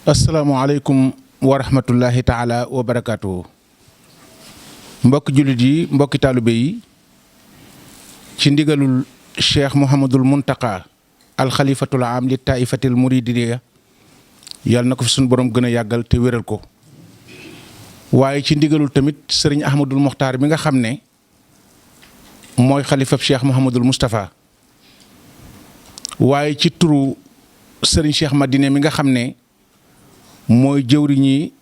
asalaamaaleykum wa rahmatullahi taala wa barakaatu. mbokki jullit yi mbokki taalibe yi ci ndigalul cheikh Mouhamadul Muntaqa alxalifatul am li taifatil muridiya yàlla na ko fi suñu borom gën a yàggal te wéral ko. waaye ci ndigalul tamit sëriñ Ahmadul Mokhtar mi nga xam ne mooy xalifab cheikh Mouhamadul Moustapha. waaye ci turu sëriñ Cheikh Madine mi nga xam ne mooy jëwriñi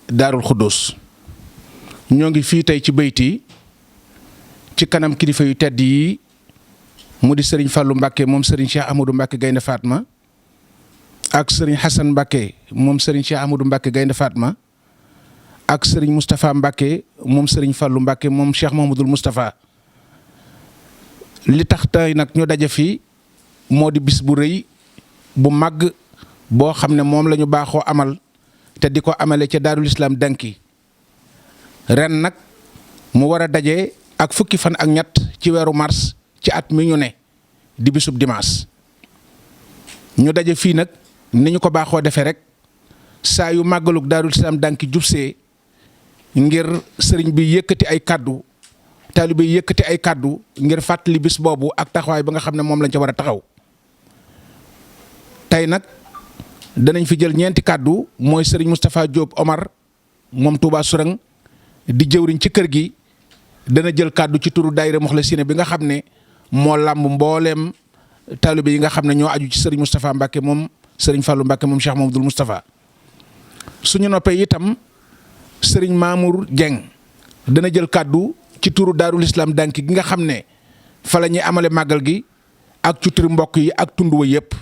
Daarul Xuddoos. ñoo ngi fii tey ci bayti ci kanam kilifa yu tedd yi mu di sëriñ Fallou Mbakke moom sëriñ Cheikh Ahmadou Mbakke Gaynde Fatma ak sëriñ Hassan Mbakke moom sëriñ Cheikh Ahmadou Mbakke Gaynde Fatma ak sëriñ Moustapha Mbakke moom sëriñ Fallou Mbakke moom Cheikh Mouhamadoul Moustapha. li tax tey nag ñu daje fii moo di bis bu rëy bu màgg boo xam ne moom la ñu baaxoo amal te di ko amale ca Daarul Islam Danki. ren nag mu war a daje ak fukki fan ak ñett ci weeru mars ci at mi ñu ne di bisub dimanche. ñu daje fii nag ni ñu ko baaxoo defee rek saa yu màggalug Daarul Islam Danki jubsee ngir sëriñ bi yëkkati ay kaddu taalibe yi yëkkati ay kaddu ngir fàttali bis boobu ak taxawaay ba nga xam ne moom lañ ca war a taxaw. tey nag danañ fi jël ñeenti kaddu mooy sëriñ Moustapha Diop Omar moom Touba Sourang di jëwriñ ci kër gi dana jël kaddu ci turu daayira Moxlasina bi nga xam ne moo làmb mbooleem taalibe yi nga xam ne ñoo aju ci sëriñ Moustapha Mbacke moom sëriñ Fallou Mbacke moom Cheikh Mouhamadoul Moustapha. suñu noppee itam sëriñ Mamour Dieng dana jël kaddu ci turu Daarul Islam Danki gi nga xam ne fa la ñuy amale màggal gi ak ci turu mbokk yi ak tund wa yëpp.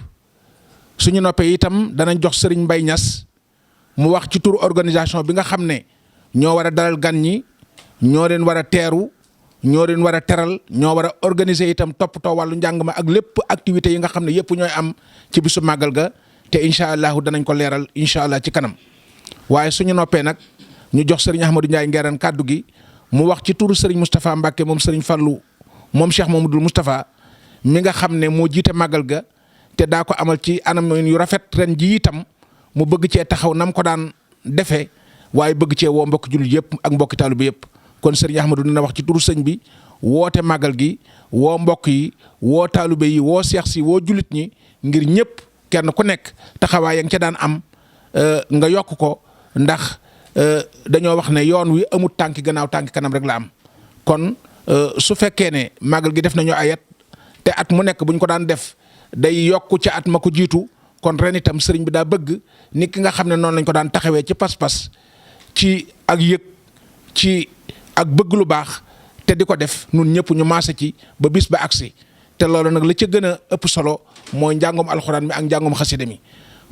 suñu noppee itam danañ jox sëriñ Mbaye Niass mu wax ci turu organisation bi nga xam ne ñoo war a dalal gan ñi ñoo leen war a teeru ñoo leen war a teral ñoo war a organiser itam toppatoo wàllu njàng ma ak lépp activités yi nga xam ne yëpp ñooy am ci bisu màggal ga te incha allahu danañ ko leeral incha allah ci kanam. waaye suñu noppee nag ñu jox sëriñ Ahmadou Ndiaye Nguerane kàddu gi mu wax ci turu sëriñ Moustapha Mbacke moom sëriñ Fallou moom Cheikh Mouhamadoul Moustapha mi nga xam ne moo jiite màggal ga. te daa ko amal ci anam yu rafet ren ji itam mu bëgg cee taxaw nam ko daan defee waaye bëgg cee woo mbokki jullit yëpp ak mbokki taalibe bi yëpp. kon sëriñ Ahmadou dina wax ci turu sëñ bi woote màggal gi woo mbokk yi woo taalibe yi woo seex si woo jullit ñi ngir ñëpp kenn ku nekk taxawaay ya nga ca daan am nga yokk ko ndax dañoo wax ne yoon wi amut tànki gannaaw tànki kanam rek la am. kon su fekkee ne màggal gi def nañu ayat te at mu nekk buñ ko daan def. day yokku ca at ma ko jiitu kon ren itam sëriñ bi daa bëgg nit ki nga xam ne noonu lañ ko daan taxawee ci pas-pas ci ak yëg ci ak bëgg lu baax te di ko def nun ñëpp ñu maase ci ba bis ba agsi te loolu nag la ca gën a ëpp solo mooy njàngum alxuraan mi ak njàngum xasida mi.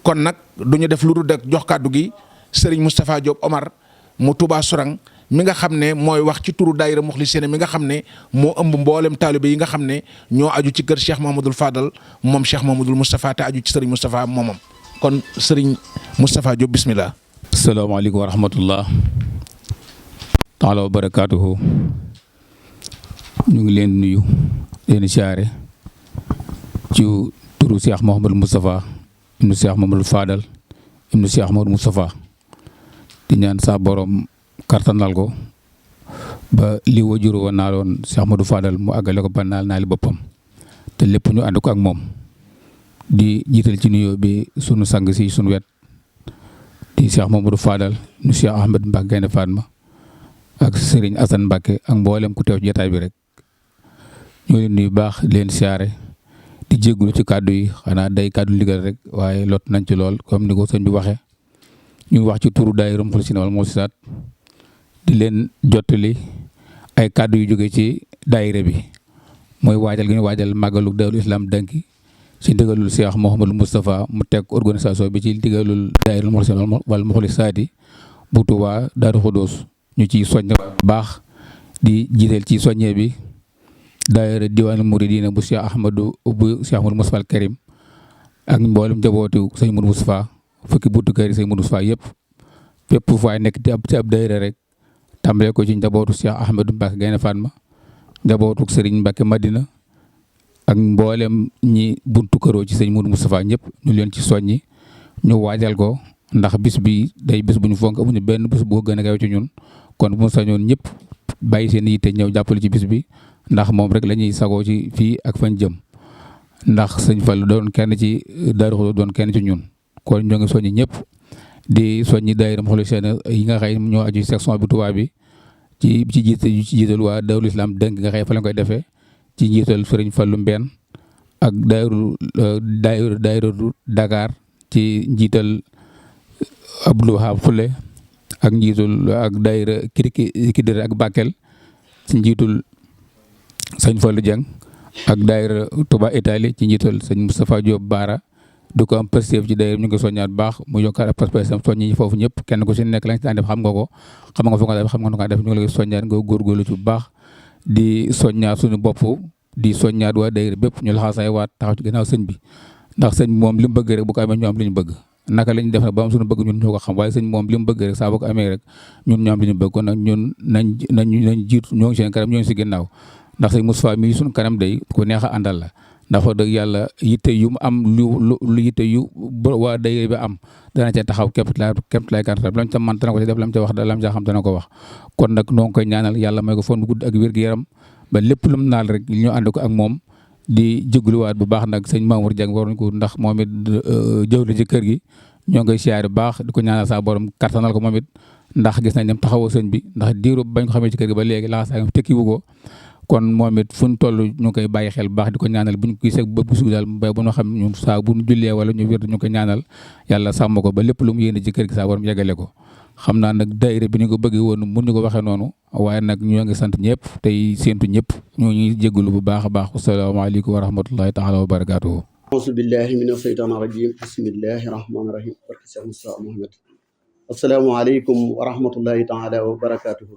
kon nag du ñu def lu dul rek jox kàddu gi sëriñ Moustapha Diop Omar mu Touba Sourang mi nga xam ne mooy wax ci turu daayira Moxlisina mi nga xam ne moo ëmb mboolem taalibe yi nga xam ne ñoo aju ci kër Cheikh Mouhamadoul Fadal moom Cheikh Mouhamadoul Moustapha te aju ci sëriñ Moustapha moomam kon sëriñ Moustapha Diop bismillah. asalaamaaleykum wa rahmatullah taala wa barakaatuhu. ñu ngi leen nuyu leen siyaare ci turu Cheikh Mouhamadoul Moustapha ibnu Cheikh Mouhamadoul Fadal ibnu Cheikh Mouhamadoul Moustapha di ñaan sa borom kartanal ko ba li wajuru woon naa loon Cheikh Ahmadou Fadal mu àggale ko ba naal naa li boppam te lépp ñu ànd ko ak moom di jiital ci nuyoo bi sunu sang si sunu wet di Cheikh Mouhamadoul Fadal nu Cheikh Ahmed Mbacke Gaynde Fatma ak Serigne Assane Mbacke ak mboolem ku teew ci jotaay bi rek ñoo leen nuyu baax leen siyaare di jéggulu ci kàddu yi xanaa day kàddu ndigal rek waaye lot nañ ci lool comme ni ko sëñ bi waxee ñu ngi wax ci turu daayira Moxlisina wal Moxlisaat di leen jottali ay kàddu yu jóge ci daayira bi mooy waajal gi ñu waajal màggalu Daarul Islam Danki ci ndigalul Cheikh Mouhamadoul Moustapha mu teg organisation bi ci ndigalul daayira Moxlisina wal Moxlisaat bu Touba Daaru Xuddoos ñu ciy soññ baax di jiital ci soññee bi daayira diwaanul muridina bu Cheikh Ahmadou Moustapha al Karim ak mboolem njabootu sëñ Moudou Moustapha fukki buntu kër yi sëñ Moudou Moustapha yëpp fépp fu waay nekk ci ab daayira rek tàmbalee ko ci njabootu Cheikh Ahmadou Mbacke Gaynde Fatma njabootu Serigne Mbacke Madina ak mboolem ñi buntu këroo ci sëñ Moudou Moustapha ñëpp ñu leen ci soññi ñu waajal ko ndax bis bi day bis bu ñu fonk amuñu benn bis bu ko gën a gawe ci ñun kon bu mu sañoon ñëpp bàyyi seen yitte ñëw jàppale ci bis bi ndax moom rek la ñuy sagoo ci fii ak fañ jëm ndax sëñ Fall doon kenn ci Daaru Xudoos doon kenn ci ñun kon ñoo ngi soññi ñëpp di soññi daayira Moukhaddamatoul Khidma yi nga xëy ñoo aju section bi Touba bi ci jiital waa Daarul Islam dënk nga xëy fa lañ koy defee ci njiital Sëriñ Fallu Mbeen ak daayira Dakar ci njiital Abdou Wahab Xule ak njiitul ak daayira Kidira ak Bakel ci njiitul sëñ Fallu Dieng ak daayira Touba Italie ci njiital sëñ Moustapha Diop Baara du ko am pësteef ci daayira ñu ngi soññaat baax mu yokkaat ak pësteefam soññi foofu ñëpp kenn ku ci nekk lañ ci daan def xam nga ko xam nga fu nga def xam nga nu nga def ñu ngi lay soññaat nga góorgóorlu ci bu baax di soññaat suñu bopp di soññaat waa daayira bépp ñu laxasaay waat taxaw ci gannaaw sëñ bi ndax sëñ moom li mu bëgg rek bu ko amee ñu am li ñu bëgg naka lañ def nag ba am suñu bëgg ñun ñoo ko xam waaye sëñ moom li mu bëgg rek saa boo ko amee rek ñun ñoo am li ñu bëgg kon nag ñun nañ jiitu ñoo ngi seen kanam ñoo ngi si ginnaaw ndax sëñ Moustapha mii suñu kanam day ku neex a àndal la ndax wax dëgg yàlla yitte yu mu am lu yitte yu waa daayira bi am dana ca taxaw képp lay kantatam lam ca man dana ko ci def lam ca wax lam ca xam dana ko wax kon nag noo ngi koy ñaanal yàlla may ko fon gudd ak wér-gu-yaram ba lépp lu mu naal rek ñu ànd ko ak moom di jégluwaat bu baax nag sëñ Mamour Dieng waruñ ko ndax moom it jëw la ci kër gi ñoo ngi koy siyaare bu baax di ko ñaanal saa borom kattanal ko moom it ndax gis nañ dem taxawoo sëñ bi ndax diiru bañ ko xamee ci kër gi ba léegi laxasaay tekkiwu ko kon moom it fu ñu toll ñu ngi koy bàyyi xel bu baax di ko ñaanal buñ ko gisee ba gisu daal ba bu ñu xam ñun saa bu ñu jullee wala ñu wér ñu koy ñaanal yàlla sàmm ko ba lépp lu mu yéene ci kër gi saa borom yeggale ko xam naa nag daayira bi ni ko bëggee woon mun ñu ko waxee noonu waaye nag ñoo ngi sant ñëpp tey séentu ñëpp ñoo ngi jégalu bu baax a baax asalaamaaleykum wa rahmatullahi taala wa barakaatuhu auzu billahi mina shaytaani rajim bismillahi rahmaani rahim barke Cheikh Moustapha Mohamed asalaamaaleykum wa rahmatullahi taala wa barakaatuhu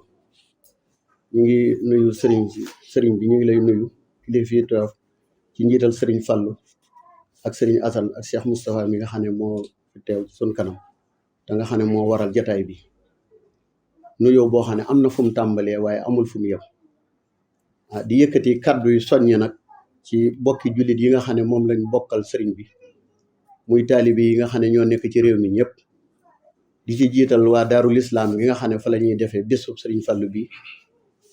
ñu ngi nuyu sëriñ bi ñu ngi lay nuyu li fii toog ci njiital sëriñ Fallu ak sëriñ Assane ak Cheikh Moustapha mi nga xam ne moo fi teew ci sun kanam te nga xam ne moo waral jataay bi nuyoo boo xam ne am na fu mu tàmbalee waaye amul fu mu yem di yëkkati kaddu yu soññe nag ci bokki jullit yi nga xam ne moom lañ bokkal sëriñ bi muy taalibe yi nga xam ne ñoo nekk ci réew mi ñëpp di ci jiital waa Daarul Islam gi nga xam ne fa la ñuy defee bésub sëriñ Fallu bi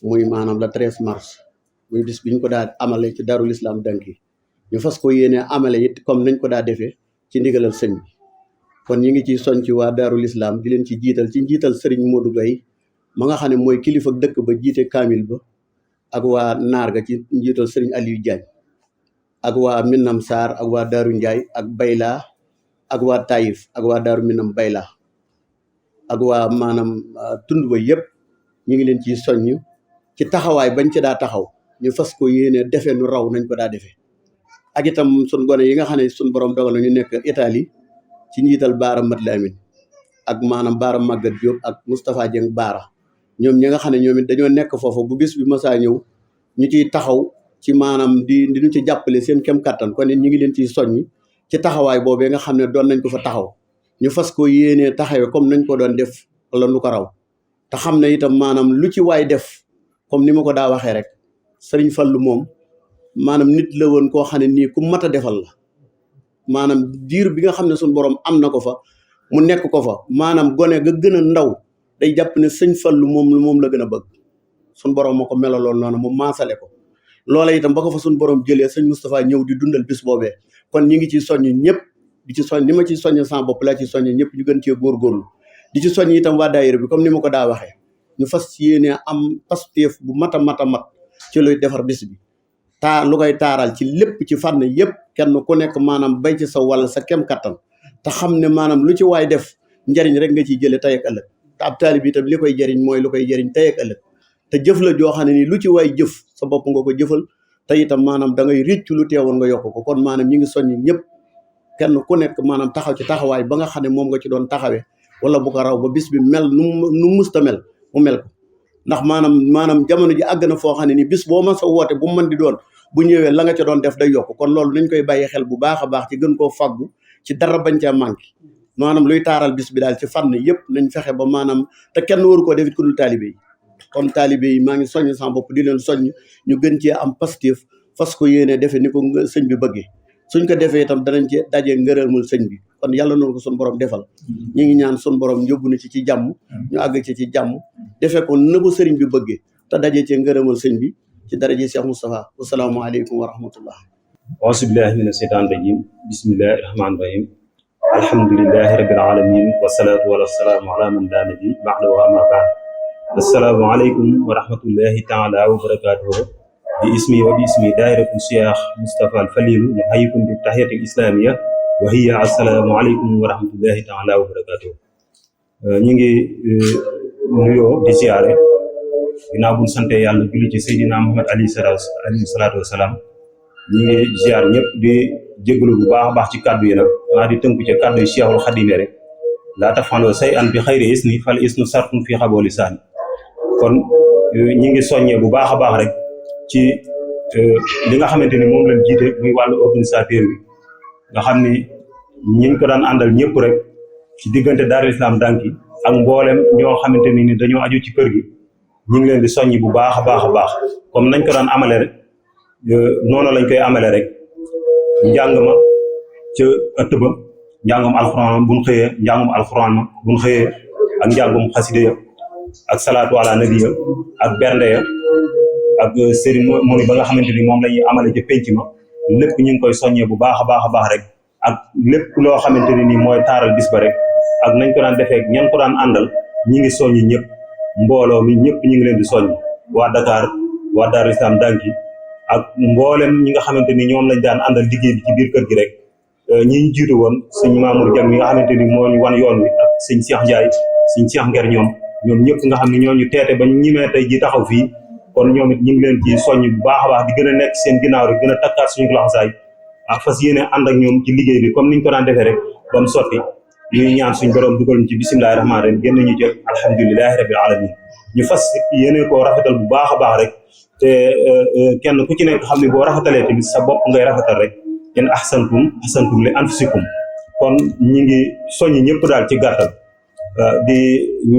muy maanaam la 13 mars muy bis biñ ko daa amale ci Daarul Islam danki ñu fas ko yéene amale it comme nañ ko daa defee ci ndigalal sëñ bi kon ñi ngi ciy soñ ci waa Daarul Islam di leen ci jiital sëriñ Modou Gaye ma nga xam ne mooy kilifa dëkk ba jiite kaamil ba ak waa naar ga ci njiital sëriñ Aliou Diagne ak waa Minam Sarr ak waa Daaru Ndiaye ak Bayla ak waa Taïf ak waa Daaru Minam Bayla ak waa maanaam tund ba yëpp ñu ngi leen ciy soññ ci taxawaay bañ ci daa taxaw ñu fas ko yéene defee nu raw nañ ko daa defee ak itam sun gone yi nga xam ne sun borom dogal na ñu nekk Italie ci njiital Baara Mat Lamin ak maanaam Baara Maguette Diop ak Moustapha Dieng Baara ñoom ñi nga xam ne ñoom it dañoo nekk foofu bu bis bi masaa ñëw ñu ciy taxaw ci maanaam di ñu ci jàppale seen kem kattan kon it ñu ngi leen ciy soññ ci taxawaay boobee nga xam ne doon nañ ko fa taxaw ñu fas ko yéenee taxawee comme nañ ko doon def wala nu ko raw te xam ne itam maanaam lu ci waay def comme ni ma ko daa waxee rek sëriñ Fallu moom maanaam nit la woon koo xam ne nii ku mat a defal la maanaam diir bi nga xam ne suñu borom am na ko fa mu nekk ko fa maanaam gone ga gën a ndaw day jàpp ne sëñ Fallu moom la gën a bëgg suñu borom moo ko melaloon noonu mu maasale ko loola itam ba ko fa suñu borom jëlee sëñ Moustapha ñëw di dundal bis boobee kon ñi ngi ci soññ ñëpp di ci soññ ni ma ci soññ sama bopp laa ci soññ ñëpp ñu gën cee góorgóorlu di ci soññ itam waa daayira bi comme ni ma ko daa waxee ñu fas yéene am pasteef bu mat a mat ci luy defar bis bi lu koy taaral ci lépp ci fànn yëpp kenn ku nekk maanaam bay ci sa wàll sa kem kattan te xam ne maanaam lu ci waay def njariñ rek nga ciy jële tey ak ëllëg te ab taalib itam li koy jëriñ mooy lu koy jëriñ tey ak ëllëg te jëf la joo xam ne nii lu ci waay jëf sa bopp nga ko jëfal te itam maanaam da ngay réccu lu teewoon nga yokk ko kon maanaam ñi ngi soññ ñëpp kenn ku nekk maanaam taxaw ci taxawaay ba nga xam ne moom nga ci doon taxawee wala bu ko raw ba bis bi mel nu musta mel mu mel ko ndax maanaam jamono ji àgg na foo xam ne ni bis boo ma sa woote bu mu mën di doon bu ñëwee la nga ca doon def day yokk kon loolu nañ koy bàyyi xel bu baax a baax ci gën koo faggu ci dara bañ caa manqué maanaam luy taaral bis bi daal ci fànn yëpp nañ fexe ba maanaam te kenn waru koo defit ku dul taalibe yi kon taalibe yi maa ngi soññ sama bopp di leen soññ ñu gën cee am pastif fas ko yéene defe ni ko sëñ bi bëggee suñ ko defee itam danañ ci dajee ngërëmul sëñ bi kon yàlla noonu ko sun borom defal ñu ngi ñaan sun borom yóbbu na ci jàmm ñu àgg ci jàmm defee ko nëbu sëriñ bi bëggee te daje ci ngërëmal sëñ bi ci daraje Cheikh Moustapha wasalaamu aleykum wa rahmatullah auzu billahi mina shaytaani rajim bismillahi rahmaani rahim alhamdulillahi rabbil alamin wasalaatu wasalaamu ala man laa nabi ba'da wa amma ba'd assalaamu aleykum wa rahmatullahi taala wa barakatuhu bi ismi wa bi ismi daayiratu Cheikh Moustapha al Falilu nuhayyikum bi tahiyati islamiyya wa hiya assalaamu aleykum wa rahmatullahi taala wa barakatuhu ñu ngi nuyoo di ziyaare ginnaaw buñ sante yàlla julli ci Seydina Muhammad alayhi salaatu wasalaam ñi ngi ziar ñëpp di jégalu bu baax a baax ci kàddu yi nag maa di tënku ci kàddu yi Cheikhul Khadim rek laa tafandoo say an bi xayri isni fal isnu sartun fi xabooli saani kon ñi ngi soññee bu baax a baax rek ci li nga xamante ni moom lañ jiite muy wàllu organisateur bi nga xam ni ñiñ ko daan àndal ñëpp rek ci diggante Daarul Islam Danki ak mboolem ñoo xamante ni dañoo aju ci kër gi ñu ngi leen di soññi bu baax a baax a baax comme nañ ko daan amale rek noonu lañ koy amale rek njàng ma ca ëtt ba njàngum alxuraan buñ xëyee njàngum alxuraan ma buñ xëyee ak njàngum xaside ya ak salaatu ala nabi ya ak bernde ya ak cérémonie ba nga xamante ni moom lañuy amale ca penc ma lépp ñu ngi koy soññee bu baax a baax a baax rek ak lépp loo xamante ni nii mooy taaral bis ba rek ak nañ ko daan defee ñan ko daan àndal ñi ngi soññi ñëpp mbooloo mi ñëpp ñu ngi leen di soññ waa Dakar waa Daarul Islam Danki ak mboolem ñi nga xamante ni ñoom lañ daan àndal liggéey bi ci biir kër gi rek ñi ñu jiitu woon sëñ Mamour Diam mi nga xamante ni moo ñu wan yoon wi ak sëñ Cheikh Ndiaye sëñ Cheikh Nger ñoom ñëpp nga xam ne ñoo ñu teete ba ñu ñimee tey ji taxaw fii kon ñoom it ñu ngi leen ci soññ bu baax a baax di gën a nekk seen ginnaaw rek gën a takkaat suñu laxasaay ak fas yéene ànd ak ñoom ci liggéey bi comme niñ ko daan defee rek ba mu sotti ñuy ñaan suñ borom dugal ñu ci bisimilahi rahmaani rahim génn ñu ci alhamdulilahi rabbil alamin ñu fas yéene koo rafetal bu baax a baax rek te kenn ku ci nekk xam ne boo rafetalee tamit sa bopp ngay rafetal rek in ahsantum li anfusikum kon ñi ngi soññ ñëpp daal ci gàttal di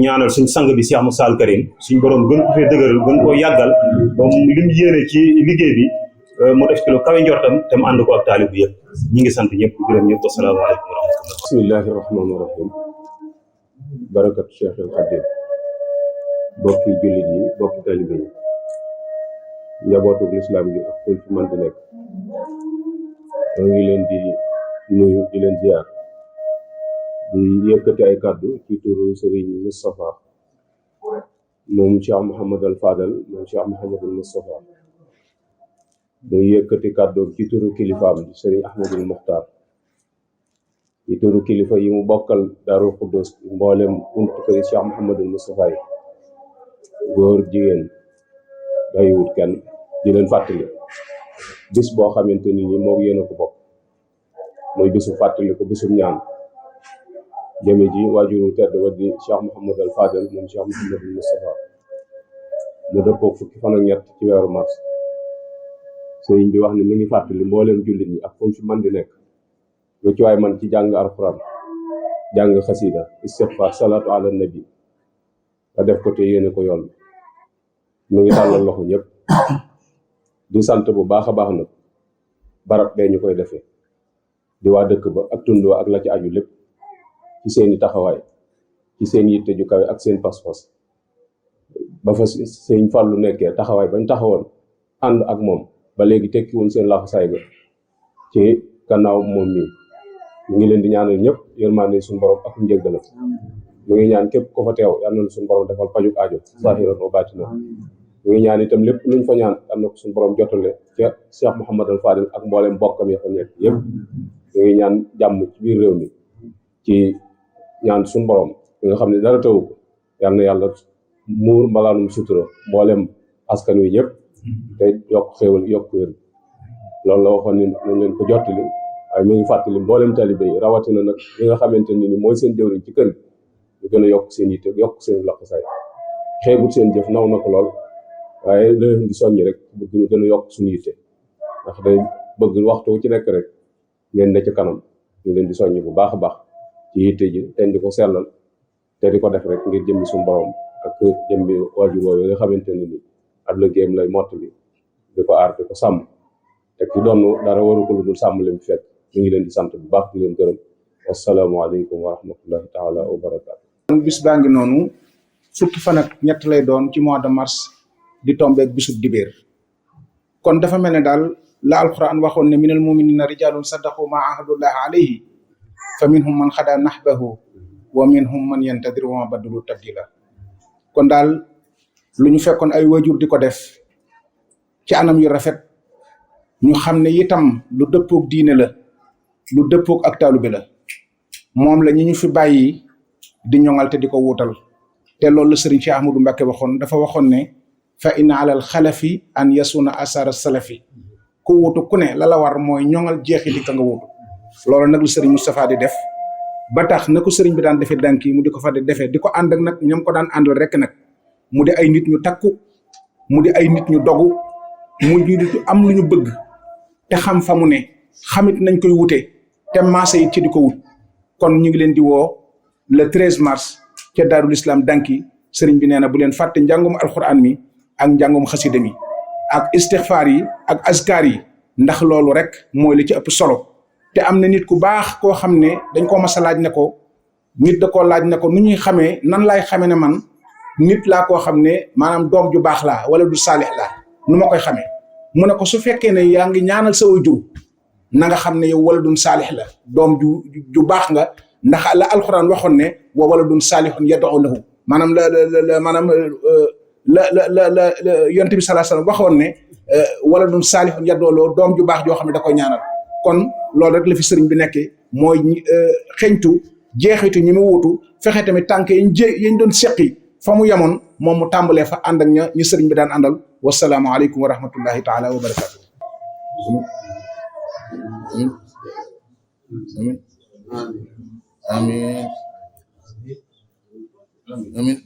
ñaanal suñ sang bi Cheikh Moussa Al Karim suñ borom gën ko fee dëgëral gën koo yàggal ba lim yéene ci liggéey bi mu def ci lu kawe njortam te mu ànd ko ak taalib bi yëpp ñi ngi sant ñëpp gërëm ñëpp asalaamaaleykum wa rahmatullah bismillahi rahmaani rahim barakatu Cheikh al Khadim bokki jullit yi bokki talibe yi njabootu lislaam gi ak fuñ fi mën di nekk ñoo ngi leen di nuyu di leen ziar di yëkkati ay kàddu ci turu Serigne Moustapha moom Cheikh Mouhamad al Fadal moom Cheikh Mouhamadul Moustapha muy yëkkati kàddu ci turu kilifaam di Serigne Ahmadul Muxtaar ci turu kilifa yi mu bokkal Daarul Xuddus mboolem buntu kër Cheikh Mouhamadul Moustapha yi góor jigéen bàyyiwut kenn di leen fàttali bis boo xamante ni moo yéen a ko bokk muy bisu fàttali ko bisum ñaan jëme ji waajuru tedd wa di Cheikh Mouhamad al Fadal moom Cheikh Mouhamadul Moustapha mu dëppoo fukki fan ak ñett ci weeru mars sëriñ bi wax ni mi ngi fàttali mbooleem jullit ñi ak fu mu fi man di nekk lu ci waay man ci jàng alxuraan jàng xasida istighfar salaatu ala nabi nga def ko te yéene ko yoon mi ngi tàllal loxo ñëpp di sant bu baax a baax nag barab bee ñu koy defee di waa dëkk ba ak tund wa ak la ci aju lépp ci seeni taxawaay ci seen yitte ju kawe ak seen pas-pas ba fa sëñ Fàllu nekkee taxawaay bañ taxawoon ànd ak moom ba léegi tekkiwuñ seen laxasaay ga ci gannaaw moom mii ñu ngi leen di ñaanal ñëpp yërmande suñu borom ak njëggalam ñu ngi ñaan képp ko fa teew yal na suñu borom defal pajuk aajo zahiran wa baatina ñu ngi ñaan itam lépp luñ fa ñaan am na ko suñu borom jotale ca Cheikh Mouhamad al Fadil ak mboolem bokkam ya fa nekk yëpp ñu ngi ñaan jàmm ci biir réew mi ci ñaan suñu borom nga xam ne dara tawu ko yal na yàlla muur mbalaanum sutura mboolem askan wi ñëpp te yokk xéewal yokk wér loolu la waxoon ni nañ leen ko jottali waaye mi ngi fàttali mboolem talibé yi rawatina nag li nga xamante ni mooy seen jëwriñ ci kër gi ñu gën a yokk seen yitte yokk seen laxasaay xeebut seen jëf naw na ko lool waaye da leen di soññi rek bëgg ñu gën a yokk suñu yitte ndax day bëgg waxtu ci nekk rek ngeen ne ci kanam ñu leen di soññi bu baax a baax ci yitte ji te di ko sellal te di ko def rek ngir jëmmi suñu borom ak jëmmi waajur woowu nga xamante ni ab liggéeyam lay mottali di ko aar di ko sàmm te ki doon dara waru ko lu dul sàmm leen fekk ñu ngi leen di sant bu baax di leen gërëm wassalaamu aleykum wa rahmatullahi taala wa barakaatu. kon bis baa ngi noonu fukki fan ak ñett lay doon ci mois de mars di tombeek bisub dibéer kon dafa mel ne daal la alquran waxoon ne minal muminina rijalun sadaqu ma ahadullahi alayhi fa minhum man xada nahbahu wa minhum man yantadir wa ma baddalu tabdila kon daal lu ñu fekkoon ay wajur di ko def ci anam yu rafet ñu xam ne itam lu dëppook diine la lu dëppook ak taalube la moom la ñi ñu fi bàyyi di ñoŋal te di ko wuutal te loolu la sëriñ Cheikh Ahmadou Mbacké waxoon dafa waxoon ne fa inna alal xalafi an yasuna asara salafi ku wuutu ku ne la la war mooy ñoŋal jeexiti ka nga wuutu loolu nag lu sëriñ Moustapha di def ba tax na ko sëriñ bi daan defee dànk yi mu di ko fa di defee di ko ànd ak nag ñoom ko daan àndal rek nag mu di ay nit ñu takku mu di ay nit ñu dogu mu di am lu ñu bëgg te xam fa mu ne xamit nañ koy wute te maase yi ci di ko wut kon ñu ngi leen di woo le 13 mars ca Daarul Islam Danki sëriñ bi nee na bu leen fàtte njàngum alxuraan mi ak njàngum xasida mi ak istixfaar yi ak askar yi ndax loolu rek mooy li ci ëpp solo te am na nit ku baax koo xam ne dañ koo mas a laaj ne ko nit da koo laaj ne ko nu ñuy xamee nan laay xamee ne man nit laa koo xam ne maanaam doom ju baax laa wala du saalix laa nu ma koy xamee mu ne ko su fekkee ne yaa ngi ñaanal sa waajur na nga xam ne yow wala dun saalix la doom ju baax nga ndax la alxuraan waxoon ne wa wala dun saalixun yad'u lahu maanaam maanaam la yonent bi sallallahu alayhi wasallam waxoon ne wala dun saalixun yad'u lahu doom ju baax joo xam ne da koy ñaanal kon loolu rek la fi sëriñ bi nekkee mooy xeñtu jeexitu ñi mu wuutu fexe tamit tànk yañ doon seqi fa mu yemoon moom mu tàmbalee fa ànd ak ñi sëriñ bi daan àndal wasalaamu aleykum wa rahmatullahi taala wa barakatuh amin amin amin